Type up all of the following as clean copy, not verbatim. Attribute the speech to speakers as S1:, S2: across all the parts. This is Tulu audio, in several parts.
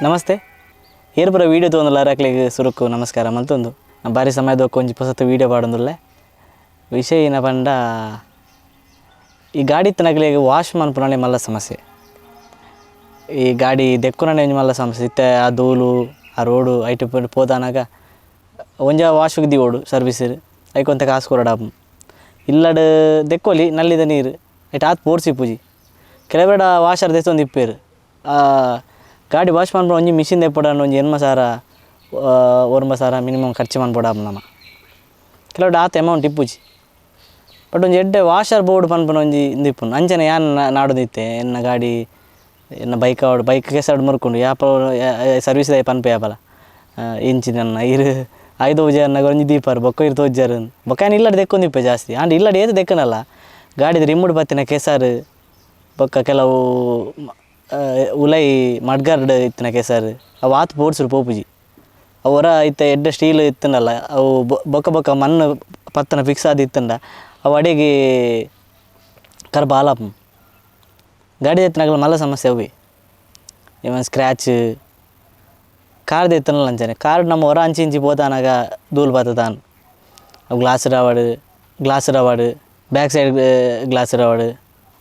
S1: ನಮಸ್ತೆ ಏರ್ಪುರ ವೀಡಿಯೋ ತೋಂದುಲ್ಲ ಅಕ್ಲೆಗ್ ಸುರುಕು ನಮಸ್ಕಾರ ಮಲ್ತೊಂದು ಬಾರಿ ಸಮಯದ ಒಂಜಿ ಪೊಸತ್ ವೀಡಿಯೋ ಪಾಡೊಂದುಲ್ಲೆ. ವಿಷಯ ಏನ ಪಂಡ ಈ ಗಾಡಿ ಇತ್ತಿನಕ್ಲೆಗ್ ವಾಶ್ ಮನ್ಪುನನೆ ಮಲ್ಲ ಸಮಸ್ಯೆ. ಈ ಗಾಡಿ ದೆಕ್ಕುನನೆ ಒಂಜಿ ಮಲ್ಲ ಸಮಸ್ಯೆ. ಇತ್ತೆ ಆ ಧೂಳು ಆ ರೋಡು ಐಟ್ ಪೋದಾನಗ ಒಂಜ ವಾಶುಗ್ ದೀವೊಡು ಸರ್ವಿಸ್ ಐಕೊಂತೆ ಕಾಸು ಕೊರೊಡಾಪುಂಡು. ಇಲ್ಲಡ್ ದೆಕ್ಕೊಲಿ ನಲ್ಲಿದ ನೀರು ಐಟ್ ಆತ್ ಪೋರ್ಸ್ ಇಪ್ಪುಜಿ. ಕೆಲವೆಡ ವಾಷರ್ ದೆತ್ತೊಂದು ಇಪ್ಪೇರು. ಗಾಡಿ ವಾಶ್ ಮನ್ಪುನ ಒಂಜಿ ಮಿಷಿನ್ ದೆಪ್ಪೊಡಾಂಡ ಒಂಜಿ 80 ಸಾವಿರ 9 ಸಾವಿರ ಮಿನಿಮಮ್ ಖರ್ಚು ಮನ್ಪೊಡಾಪುಂಡು ನಮ. ಕೆಲವೆಡ ಆತ್ ಅಮೌಂಟ್ ಇಪ್ಪುಜಿ. ಬಟ್ ಒಂಜಿ ಎಡ್ಡೆ ವಾಷರ್ ಬೋರ್ಡ್ ಪನ್ಪುನ ಒಂಜಿ ಇಂದು ಇಪ್ಪುಂಡು. ಅಂಚನೆ ಯಾನ್ ನಾಡೊಂದಿತ್ತೆ ಎನ್ನ ಗಾಡಿ ಎನ್ನ ಬೈಕ್ ಆವಡ್ ಬೈಕ್ ಕೆಸರ್ಡ್ ಮುರ್ಕುಂಡು ಯಾಪ ಸರ್ವಿಸ್ ದಾಯ ಪನ್ಪೆ ಯಾಪಲ ಇಂಚಿನನ್ನ ಇರು ಐದು ಜನ ಒಂಜಿ ದೀಪಾರು ಬೊಕ್ಕ ಇರು ತೋಜ್ಜಾರು ಬೊಕ್ಕ ಯಾನ್ ಇಲ್ಲಡ್ ದೆಕ್ಕೊಂದಿಪ್ಪೆ ಜಾಸ್ತಿ. ಆಂಡ ಇಲ್ಲಡ್ ಏತ್ ದೆಕ್ಕನಲ್ಲ ಗಾಡಿದ ರಿಮ್ಮುಡು ಬತ್ತಿನ ಕೆಸರು ಬೊಕ್ಕ ಕೆಲವು ಉಲೈ ಮಡ್ಗಾರ್ಡ್ ಇತ್ತಿನ ಕೆಸರು ಅವು ಆತ್ ಪೋಡ್ಸುಡು ಪೋಪುಜಿ. ಅವು ಒರ ಇತ್ತೆ ಎಡ್ಡೆ ಸ್ಟೀಲ್ ಇತ್ತುಂಡಲ್ಲ ಅವು ಬೊಕ್ಕ ಬೊಕ್ಕ ಮಣ್ಣು ಪತ್ತನ ಫಿಕ್ಸ್ ಆದ್ ಇತ್ತುಂಡ ಅವು ಅಡೆಗೆ ಕರ್ಬ ಆಲಾಪುಂಡು. ಗಾಡಿ ಎತ್ತಿನಾಗಲ ಮಲ್ಲ ಸಮಸ್ಯೆ ಅವೆ. ಇವನ್ ಸ್ಕ್ರ್ಯಾಚ್ ಕಾರ್ ಎತ್ತನಲ್ಲ ಅಂಚನೆ ಕಾರ್ ನಮ್ಮ ಹೊರ ಅಂಚಿ ಇಂಚಿ ಪೋತಾನಾಗ ಧೂಳು ಬತ್ತದಾನ್. ಅವು ಗ್ಲಾಸ್ ರಾವಡ್ ಗ್ಲಾಸ್ ರಾವಡ್ back side glass ರಾವಡ್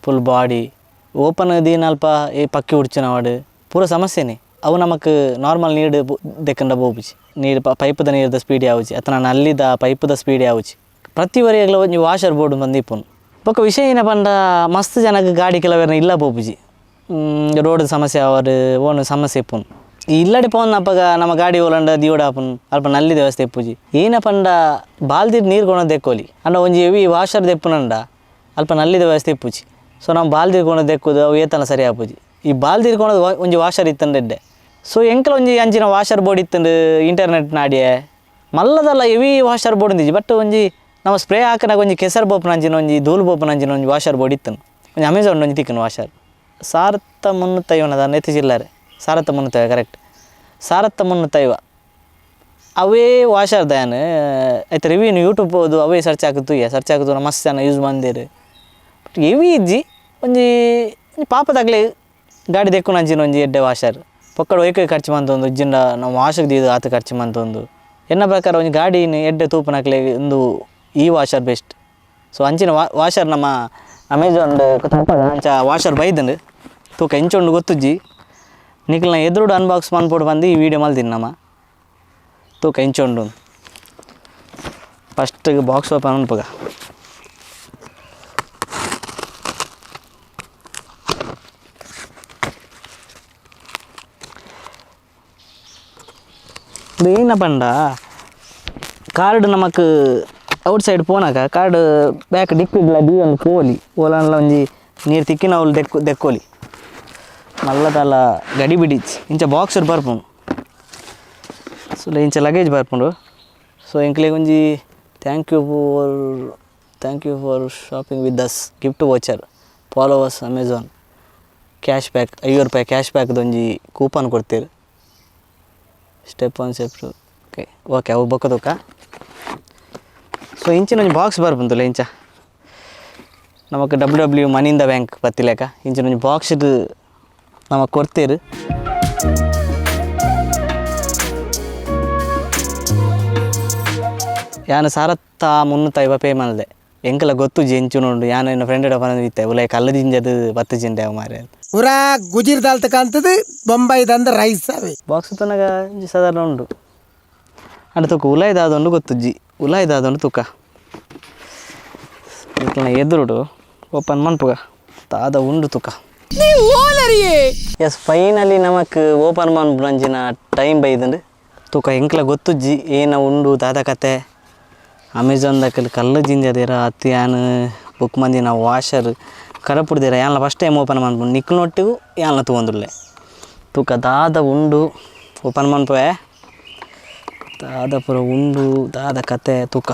S1: full body open ದೀನಲ್ಪ ಈ ಪಕ್ಕಿ ಉಡ್ಚಿನವಾಡು ಪೂರ ಸಮಸ್ಯೆನೇ. ಅವು ನಮಕ್ ನಾರ್ಮಲ್ ನೀರು ದೆಕ್ಕಂಡ ಪೋಪುಜಿ. ನೀರು ಪೈಪುದ ನೀರ್ದ ಸ್ಪೀಡ್ ಯಾವುಜಿ ಅತ್ತನ ನಲ್ಲಿದ ಪೈಪುದ ಸ್ಪೀಡ್ ಯಾವುಜಿ. ಪ್ರತಿ ವರಿಯಗ್ಲ ಒಂಜಿ ವಾಷರ್ ಬೋರ್ಡ್ ಬಂದು ಇಪ್ಪುಂಡು. ಬೊಕ್ಕ ವಿಷಯ ಏನ ಪಂಡ ಮಸ್ತ್ ಜನಕ್ಕೆ ಗಾಡಿ ಕೆಲವೆರ್ನ ಇಲ್ಲ ಪೋಪುಜಿ. ರೋಡ್ ಸಮಸ್ಯೆ ಆವಡ್ ಓನು ಸಮಸ್ಯೆ ಇಪ್ಪುಂಡು. ಈ ಇಲ್ಲಡೆ ಪೋನ್ ಅಪ್ಪಗ ನಮ್ಮ ಗಾಡಿ ಓಲಂಡ ದಿಯೋಡಾಪುಂಡು ಅಲ್ಪ ನಲ್ಲಿದ ವ್ಯವಸ್ಥೆ ಇಪ್ಪುಜಿ. ಏನ ಪಂಡ ಬಾಲ್ದಿಡ್ ನೀರು ಕೊನೊದು ದೆಕ್ಕೊಲಿ ಅಂಡ ಒಂಜಿ ಹೆವಿ ವಾಷರ್ ದೆಪ್ಪುನಂಡ ಅಲ್ಪ ನಲ್ಲಿದ ವ್ಯವಸ್ಥೆ ಇಪ್ಪುಜಿ. ಸೊ ನಮ್ಮ ಬಾಲ್ದಿರ್ ಕೊನೊದು ದೆಕ್ಕುದು ಅವು ಏತನ ಸರಿ ಆಪುಜಿ. ಈ ಬಾಲ್ದಿರ್ ಕೊನೊದು ಒಂಜಿ ವಾಷರ್ ಇತ್ತಂಡ ಎಡ್ಡೆ. ಸೊ ಎಂಕಲ ಒಂಜಿ ಅಂಚಿನ ವಾಷರ್ ಬೋರ್ಡ್ ಇತ್ತಂಡು ಇಂಟರ್ನೆಟ್ ನಾಡಿಯೆ ಮಲ್ಲದಲ್ಲ heavy washer board ಉಂದಿಜಿ. But ಒಂಜಿ ನಮ್ಮ ಸ್ಪ್ರೇ ಹಾಕನಾಗ ಒಂಜಿ ಕೆಸರು ಬೋಪುನ ಅಂಚಿನ ಒಂಜಿ ಧೂಳು ಬೋಪುನ ಅಂಚಿನ ಒಂಜಿ ವಾಷರ್ ಬೋರ್ಡ್ ಇತ್ತಂಡು. ಒಂಜಿ ಅಮೆಝಾನ್ ಒಂಜಿ ತಿಕ್ಕನು ವಾಷರ್ 1350 ನೆತ್ತಿ ಚಿಲ್ಲರೆ 1350 ಕರೆಕ್ಟ್ 1350 ಅವೇ ವಾಷರ್ ದಾನ್ ಐತ ರಿವ್ಯೂನು ಯೂಟ್ಯೂಬ್ ಹೋದು ಅವೇ ಸರ್ಚ್ ಹಾಕುದು ಸರ್ಚ್ ಹಾಕುದು ಮಸ್ತ್ ಜನ ಯೂಸ್ ಮಂದೇರು. ಬಟ್ ಹೆವಿ ಇಜ್ಜಿ ಒಂಜಿ ಒಂಜಿ ಪಾಪದಾಗಲೇ ಗಾಡಿ ದೆಕ್ಕುನ ಅಂಚಿನ ಒಂಜಿ ಎಡ್ಡೆ ವಾಷರ್. ಪೊಕ್ಕಡೆ ಒಯ್ಕೆ ಖರ್ಚು ಮಂತೊಂದು ಇಜ್ಜಿಂಡ ನಾವು ವಾಷಗ್ ದೀದು ಆತ ಖರ್ಚು ಮಂತೊಂದು. ಎನ್ನ ಪ್ರಕಾರ ಒಂಜಿ ಗಾಡಿನ ಎಡ್ಡೆ ತೂಪುನಕ್ಲೆ ಇಂದು ಈ washer best. So ಅಂಚಿನ ವಾಷರ್ ನಮ್ಮ ಅಮೆಝಾನ್ ಅಂಚ ವಾಷರ್ ಬೈದಂಡು ತೂಕ ಇಂಚೊಂಡು ಗೊತ್ತುಜ್ಜಿ. ನಿಕ್ಲ್ನ ಎದುರುಡು ಅನ್ಬಾಕ್ಸ್ ಮನ್ಪೊಡು ಬಂದು ಈ ವೀಡಿಯೋ ಮಲ್ದಿನಿ ನಮ. ತೂಕ ಇಂಚೊಂಡು first box open ಮನ್ಪುಗ. ಇದು ಏನ ಪಂಡ ಕಾರ್ಡ್ ನಮಕ್ ಔಟ್ ಸೈಡ್ ಪೋನಾಗ ಕಾರ್ಡ್ ಬ್ಯಾಕ್ ಡಿಕ್ಕಿಡ್ಲ ದೀವೊಂದು ಪೋಲಿ ಓಲನ್ಲ ಒಂಜಿ ನೀರು ತಿಕ್ಕಿನ ಅವ್ಲು ದೆಕ್ಕೊಲಿ ಮಲ್ಲದಲ್ಲ ಗಡಿ ಬಿಡಿಚ್ ಇಂಚ ಬಾಕ್ಸ್ ಬರ್ಪುಂಡು. ಸೊ ಇಂಚ ಲಗೇಜ್ ಬರ್ಪುಂಡು. ಸೊ ಎಂಕ್ಲೆಗ್ ಒಂಜಿ thank you for shopping with us gift voucher followers Amazon cash back 5 ರೂಪಾಯಿ ಕ್ಯಾಶ್ ಬ್ಯಾಕ್ದ ಒಂಜಿ ಕೂಪನ್ ಕೊಡ್ತೀರಿ. Step 1 step 2 okay okay ಅವು ಬೊಕ್ಕ ತೂಕ. ಸೊ ಇಂಚಿನ ಒಂಜಿ ಬಾಕ್ಸ್ ಬರ್ಪುಂತುಲ್ಲ ಇಂಚ ನಮಕ್ W W money in the bank ಬತ್ತಿಲೆಕ ಇಂಚಿನ ಒಂಜಿ ಬಾಕ್ಸ್ ನಮಕ್ ಕೊಡ್ತೇರು. ಯಾನ್ 1350 ಪೇ ಮಲ್ದೆ. ಎಂಕಲ ಗೊತ್ತುಜಿ ಎಂಚುನುಂಡು. ಯಾನ್ ಎನ್ನ ಫ್ರೆಂಡ್ ಪನೊಂದು ಇತ್ತೆ ಉಲೈ ಕಲ್ಲು ದಿಂಜದು ಬತ್ತು ಜಿಂಡೆ ಅವು ಮಾರ್ರೆ.
S2: ಪೂರಾ ಗುಜಿರ್ ದಾಲ್ ತಕಂತದ್ದು ಬೊಂಬೈದಂದ ರೈಸ್ ಅವೆ.
S1: ಬಾಕ್ಸ್ ತನಗ ಒಂಜಿ ಸಾಧಾರಣ ಉಂಡು. ಅಂಡ ತೂಕ ಉಲಾಯಿ ದಾದ ಉಂಡು ಗೊತ್ತುಜ್ಜಿ. ಉಲಾಯಿ ದಾದ ಉಂಡು ತೂಕ ನಿಕ್ಲೆನ ಎದುರುಡು ಓಪನ್ ಮನ್ಪುಗ ದಾದ ಉಂಡು ತೂಕ. ಎಸ್ ಫೈನಲಿ ನಮಕ್ ಓಪನ್ ಮನ್ಪುನಂಚಿನ ಟೈಮ್ ಬೈದುಂಡು. ತೂಕ ಎಂಕ್ಲ ಗೊತ್ತುಜ್ಜಿ ಏನ ಉಂಡು ದಾದ ಕತೆ. ಅಮೆಝಾನ್ ದಕಲ್ ಕಲ್ಲು ಜಿಂಜದೇರ ಅತ್ತು ಯಾನ್ ಬುಕ್ ಮಂದಿನ ವಾಷರ್ ಕಡಪುಡ್ದೇರ ಯಾನ್ಲ first time open ಮನ್ಪುಂಡು. ನಿಕ್ಲ್ನೊಟ್ಟಿಗೂ ಯಾನ್ಲ ತೂವೊಂದುಲ್ಲೆ. ತೂಕ ದಾದ ಉಂಡು ಓಪನ್ ಮನ್ಪುವೆ ದಾದ ಪೂರ ಉಂಡು ದಾದ ಕತೆ ತೂಕ.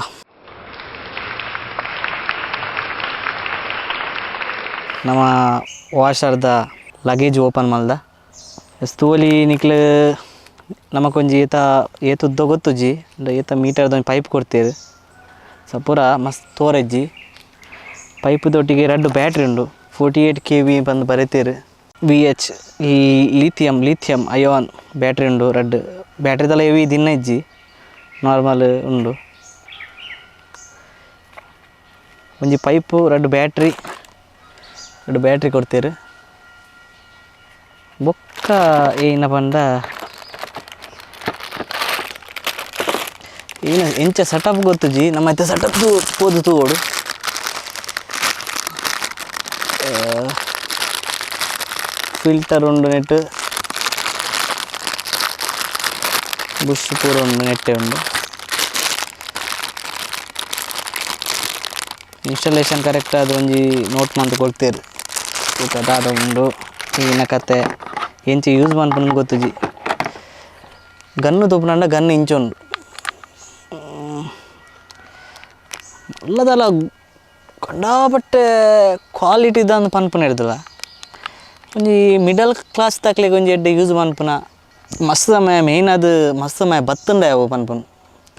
S1: ನಮ್ಮ ವಾಷರ್ದ ಲಗೇಜ್ ಓಪನ್ ಮಲ್ದ ತೂವೊಲಿ ನಿಕ್ಲು ನಮಕೊಂಜಿ ಏತ ಏತ್ ಉದ್ದ ಗೊತ್ತುಜ್ಜಿ ಅಂಡ ಏತ ಮೀಟರ್ದ ಒಂಜಿ ಪೈಪ್ ಕೊಡ್ತೇರು. ಸೊ ಪೂರ ಮಸ್ತ್ ತೋರೆಜ್ಜಿ. ಪೈಪ್ ದೊಟ್ಟಿಗೆ ರಡ್ಡ್ ಬ್ಯಾಟ್ರಿ ಉಂಡು 48 kV ಪಂದ್ ಬರೆತೇರು. V H lithium lithium ion battery ಉಂಡು ರಡ್ಡ್ ಬ್ಯಾಟ್ರಿದಲ ಹೆವಿ ದಿನ ಇಜ್ಜಿ ನಾರ್ಮಲ್ ಉಂಡು ಒಂಜಿ ಪೈಪು ರಡ್ಡ್ ಬ್ಯಾಟ್ರಿ ರಡ್ಡ್ ಬ್ಯಾಟ್ರಿ ಕೊಡ್ತೀರು ಬೊಕ್ಕ ಏನ ಪಂಡ ಏನ ಎಂಚ ಸೆಟಪ್ ಗೊತ್ತುಜಿ ನಮ್ಮ ಇತ್ತೆ ಸೆಟಪ್ ಪೋದು ತೂವೊಡು ಫಿಲ್ಟರ್ ಉಂಡು ನೆಟ್ ಬುಷ್ ಪೂರ ಉಂಡು ನೆಟ್ಟೆ ಉಂಡು ಇನ್ಸ್ಟಾಲೇಷನ್ ಕರೆಕ್ಟ್ ಆದ್ ಒಂಜಿ ನೋಟ್ ಮಂತ್ ಕೊಡ್ತೇರು ಬೊಕ ದಾದ ಉಂಡು ಈನ ಕತೆ ಎಂಚ ಯೂಸ್ ಮನ್ಪುನ ಗೊತ್ತುಜಿ ಗನ್ನು ತೂಪುನಂಡ ಗನ್ ಇಂಚ ಉಂಡು ಉಲ್ಲದಲ ಕಂಡಾಪಟ್ಟೆ ಕ್ವಾಲಿಟಿ ದಾಂದ್ ಪನ್ಪುನ ಇರ್ದಲ ಒಂಜಿ ಮಿಡಲ್ ಕ್ಲಾಸ್ ತಕ್ಲೆಗ್ ಒಂಜಿ ಎಡ್ಡೆ ಯೂಸ್ ಮನ್ಪುನ ಮಸ್ತ್ ಸಮಯ ಮೇಯ್ನ್ ಅದು ಮಸ್ತ್ ಸಮಯ ಬತ್ತುಂಡ ಅವು ಪನ್ಪುನು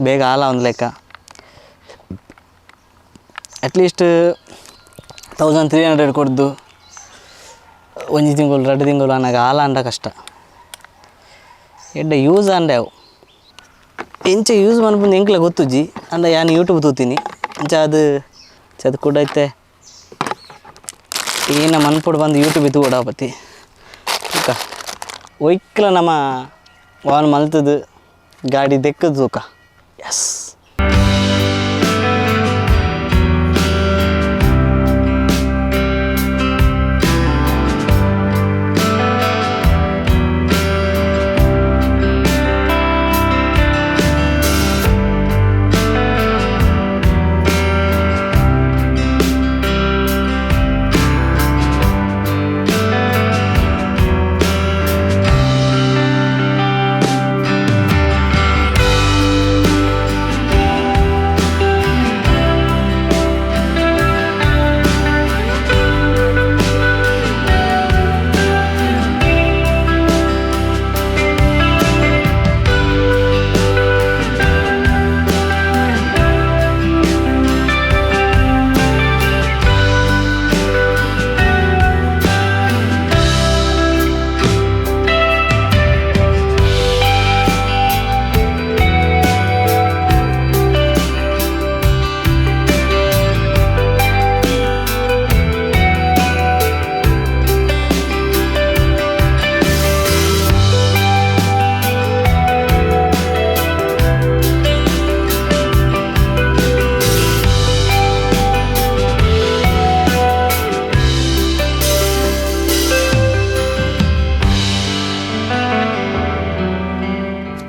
S1: ಬೇಗ ಆಲ ಒಂದು ಲೆಕ್ಕ ಅಟ್ಲೀಸ್ಟ್ 1300 ಕೊಡ್ದು ಒಂಜಿ ತಿಂಗಳು ರಡ್ಡು ತಿಂಗಳು ಅನ್ನಾಗ ಆಲ ಅಂಡ ಕಷ್ಟ ಎಡ್ಡೆ ಯೂಸ್ ಆಂಡ ಅವು ಎಂಚ ಯೂಸ್ ಮನ್ಪುನ ಎಂಕ್ಲ ಗೊತ್ತುಜ್ಜಿ ಅಂಡ ಯಾನ್ ಯೂಟ್ಯೂಬ್ ತೂತೀನಿ ಅಂಚ ಅದು ಅದು ಕೂಡ ಐತೆ ಏನ ಮನ್ಪುಡು ಬಂದು ಯೂಟ್ಯೂಬ್ ತೂವೊಡಾಪತಿ ತೂಕ ಒಯ್ಕ್ಲ ನಮ್ಮ ವಾನ್ ಮಲ್ತದು ಗಾಡಿ ದೆಕ್ಕದು ತೂಕ ಎಸ್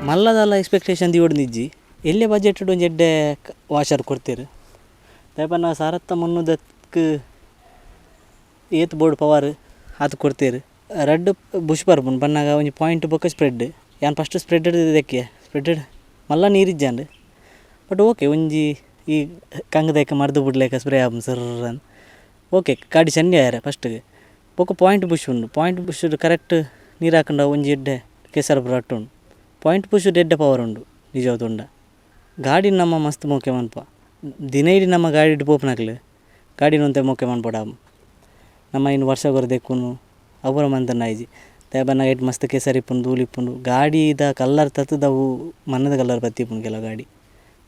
S1: ಮಲ್ಲದಲ್ಲ ಎಕ್ಸ್ಪೆಕ್ಟೇಷನ್ ದಿವಡ್ ನಿಜ್ಜಿ ಎಲ್ಲೆ ಬಜೆಟ್ ಒಂಜಿ ಎಡ್ಡೆ ವಾಷರ್ ಕೊಡ್ತೀರು ದಾಯೆ ಸಾರತ್ತ ಮುನ್ನೂದಕ್ಕೆ ಏತ್ ಬೋರ್ಡ್ ಪವರ್ ಆತ್ ಕೊಡ್ತೀರು ರಡ್ಡ್ ಬುಷ್ ಬರ್ಪುಂಡು ಬನ್ನಾಗ ಒಂಜಿ ಪಾಯಿಂಟ್ ಬೊಕ್ಕ ಸ್ಪ್ರೆಡ್ ಯಾನ್ ಫಸ್ಟ್ ಸ್ಪ್ರೆಡ್ ದೆಕ್ಕೆ ಸ್ಪ್ರೆಡ್ ಮಲ್ಲ ನೀರಿಜ್ಜಂಡ್ ಬಟ್ ಓಕೆ ಒಂಜಿ ಈ ಕಂಗದೈಕ ಮರ್ದು ಬುಡ್ಲೇಕ ಸ್ಪ್ರೇ ಆಪುಂಡು ಸರ್ರ್ ಅಂದ್ ಓಕೆ ಗಾಡಿ ಚೆಂಡಿ ಆಯೆರೆ ಫಸ್ಟ್ಗೆ ಬೊಕ್ಕ ಪಾಯಿಂಟ್ ಬುಷ್ ಉಂಡು ಪಾಯಿಂಟ್ ಬುಷ್ ಕರೆಕ್ಟ್ ನೀರು ಹಾಕಂಡ ಒಂಜಿ ಎಡ್ಡೆ ಕೆಸರು ಪೂರ ಉಂಡು ಪಾಯಿಂಟ್ ಪುಷ್ ಎಡ್ಡೆ ಪವರ್ ಉಂಡು ನಿಜ ತೂಂಡ ಗಾಡಿ ನಮ್ಮ ಮಸ್ತ್ ಮೋಕೆ ಮನ್ಪ ದಿನ ಇಡೀ ನಮ್ಮ ಗಾಡಿಡ್ ಪೋಪುನಕ್ಲು ಗಾಡಿನ ಒಂತೆ ಮೋಕೆ ಮನ್ಪೊಡಾವು ನಮ್ಮ ಇನ್ನು ವರ್ಷ ಕೊರ ದೆಕ್ಕುನು ಅವು ಮಂತನ ಆಯ್ಜಿ ದಾಯೆ ಬನ್ನಗ ಐಟ್ ಮಸ್ತ್ ಕೆಸರು ಇಪ್ಪುಂಡು ಧೂಳು ಇಪ್ಪುಂಡು ಗಾಡಿದ ಕಲ್ಲರ್ ತತ್ತುದವು ಮಣ್ಣದ ಕಲ್ಲರ್ ಬತ್ತಿಪ್ಪುಂಡು ಕೆಲವು ಗಾಡಿ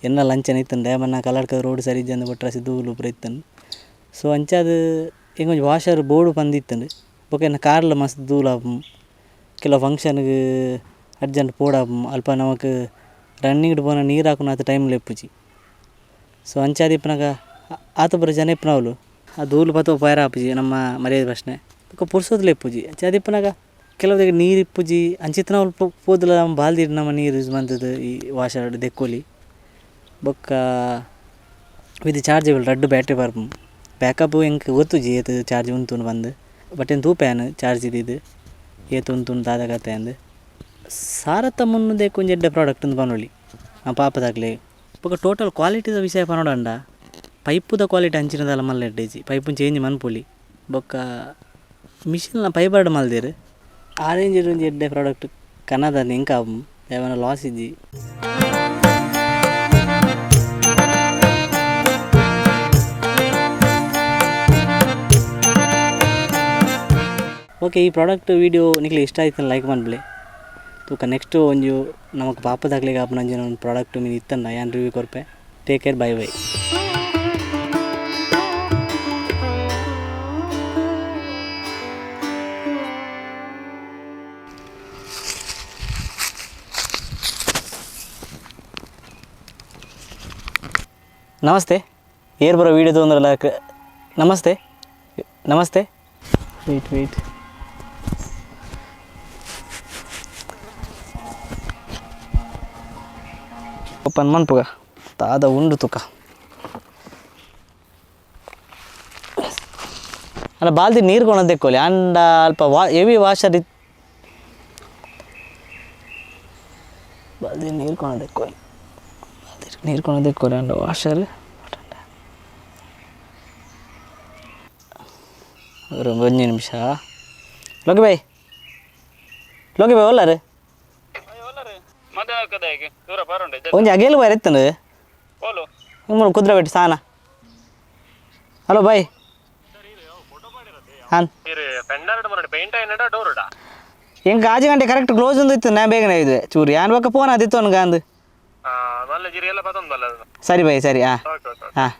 S1: ಎನ್ನ ಲಂಚನ ಇತ್ತುಂಡು ದಾಯೆ ಬನ್ನ ಕಲ್ಲಡ್ಕ ರೋಡ್ ಸರಿ ಇಜ್ಜಂದೆ ಒಟ್ರಾಸಿ ಧೂಳು ಪೂರ ಇತ್ತುಂಡು ಸೊ ಅಂಚಾದ್ ಎಂಕೊಂಜಿ ವಾಷರ್ ಬೋಡು ಪಂದ್ ಇತ್ತುಂಡು ಬೊಕ ಎನ್ನ ಕಾರ್ಲ ಮಸ್ತ್ ಧೂಳು ಆಪುಂಡು ಕೆಲವು ಫಂಕ್ಷನ್ಗ್ ಅರ್ಜೆಂಟ್ ಪೋಡಾಪುಂಡು ಅಲ್ಪ ನಮಕ್ ರನ್ನಿಂಗ್ ಪೋನ ನೀರು ಹಾಕುನ ಟೈಮ್ ಇಪ್ಪುಜಿ ಸೊ ಅಂಚಾದ್ ಇಪ್ಪುನಗ ಆತ ಪೂರ ಜನ ಇಪ್ಪುನವ್ಲು ಆ ಧೂಳು ಪತ್ತ ಪೋಯೆರೆ ಆಪುಜಿ ನಮ್ಮ ಮರ್ಯಾದೆ ಪ್ರಶ್ನೆ ಬೊಕ ಪುರ್ಸೊತ್ಲ ಇಪ್ಪುಜಿ ಅಂಚಾದ್ ಇಪ್ಪುನಗ ಕೆಲವು ನೀರು ಇಪ್ಪುಜಿ ಅಂಚಿತ್ತಿನವ್ಲು ಪೋದುಲ ಬಾಲ್ದಿಡ್ ನಮ ನೀರು ಯೂಸ್ ಮಂತುದು ಈ ವಾಷರ್ ದೆಕ್ಕೊಲಿ ಬೊಕ್ಕ ವಿತ್ ಚಾರ್ಜಬಲ್ ರಡ್ಡ್ ಬ್ಯಾಟ್ರಿ ಬರ್ಪುಂಡು ಬ್ಯಾಕಪ್ ಎಂಕ್ ಗೊತ್ತುಜಿ ಏತ್ ಚಾರ್ಜ್ ಉಂತುಂಡು ಪಂದ್ ಬಟ್ ಏನ್ ತೂಪೆ ಯಾನ್ ಚಾರ್ಜ್ ದೀದ್ ಏತ್ ಉಂತುಂಡು ದಾದ ಕತೆ ಅಂದ್ ಸಾರತ್ತ ಮುನ್ನೂದೆಕ್ ಒಂಜಿ ಎಡ್ಡೆ ಪ್ರಾಡಕ್ಟ್ ಇಂದ್ ಪನೊಲಿ ಆ ಪಾಪದಾಕ್ಲೆಗ್ ಬೊಕ ಟೋಟಲ್ ಕ್ವಾಲಿಟಿದ ವಿಷಯ ಪನೊಡಾಂಡ ಪೈಪುದ ಕ್ವಾಲಿಟಿ ಅಂಚಿನದಲ ಮಲ್ಲ ಎಡ್ಡೆ ಇಜ್ಜಿ ಪೈಪುನ್ ಚೇಂಜ್ ಮನ್ಪೊಲಿ ಬೊಕ್ಕ ಮಿಷಿನ್ ಲ ಪೈಬರ್ಡ್ ಮಲ್ದೆರ್ ಆರೆಂಜ್ ಒಂಜಿ ಎಡ್ಡೆ ಪ್ರಾಡಕ್ಟ್ ಕನದ ಎಂಕ್ ಆಪುಂಡು ದಾಯೆ ಪಂಡ ಲಾಸ್ ಇಜ್ಜಿ. ಓಕೆ, ಈ ಪ್ರಾಡಕ್ಟ್ ವೀಡಿಯೋ ನಿಕ್ಲೆ ಇಷ್ಟ ಆಯ್ತು ಲೈಕ್ ಮನ್ಪುಲೆ. ತೂಕ ನೆಕ್ಸ್ಟ್ ಒಂಜಿ ನಮಕ್ ಪಾಪದಾಕ್ಲೆಗ್ ಆಪುನ ಅಂಚಿನ ಒಂಜಿ ಪ್ರಾಡಕ್ಟ್ ಮೀನ್ ಇತ್ತಂಡ ಯಾನ್ ರಿವ್ಯೂ ಕೊರ್ಪೆ. Take care, bye bye. ನಮಸ್ತೆ, ಏರ್ ಬರೋ ವೀಡಿಯೋ ತೊಂದ್ರಲ್ಲ. ನಮಸ್ತೆ ನಮಸ್ತೆ. ವೆಯ್ಟ್ ವೆಯ್ಟ್, ಓಪನ್ ಮನ್ಪುಗ ತಾದ ಉಂಡು ತುಕ. ಅಲ್ಲ, ಬಾಲ್ದಿ ನೀರು ಕೊಣದೆಕ್ಕೋಲಿ ಅಂಡ ಅಲ್ಪ ವಾ ಹೆವಿ ವಾಷರ್ ಇತ್ತು. ಬಾಲ್ದಿ ನೀರು ಕೊಣದೆಕ್ಕೋಲಿ, ನೀರು ಕೊಣದೆಕ್ಕೋಲಿ ಅಂಡ ವಾಷರ್. ಒಂಜಿ ನಿಮಿಷ. ಲೋಕಿ ಬಾಯ್, ಲೋಕಿ ಬಾಯ್, ಒಲ್ಲಾರು? ಒಂಜಿ ಅಗೇಲು ಬಾಯ್ ಎತ್ತಂಡು ಕುದುರೆ ಬಿಟ್ಟು ಸಾನ. Hello bye. ಹಾಂ, ಎಂಕ್ ಆಜಿ ಗಂಟೆ ಕರೆಕ್ಟ್ ಕ್ಲೋಸ್ ಒಂದು ಇತ್ತು. ನಾ ಬೇಗನೆ ಇದ್ದೆ ಚೂರು. ಯಾನ್ ಬೊಕ್ಕ ಫೋನ್ ಅದಿತ್ತು ಅನ್ಗ ಅಂದು. ಸರಿ ಬಾಯ್, ಸರಿ. ಹಾಂ ಹಾಂ.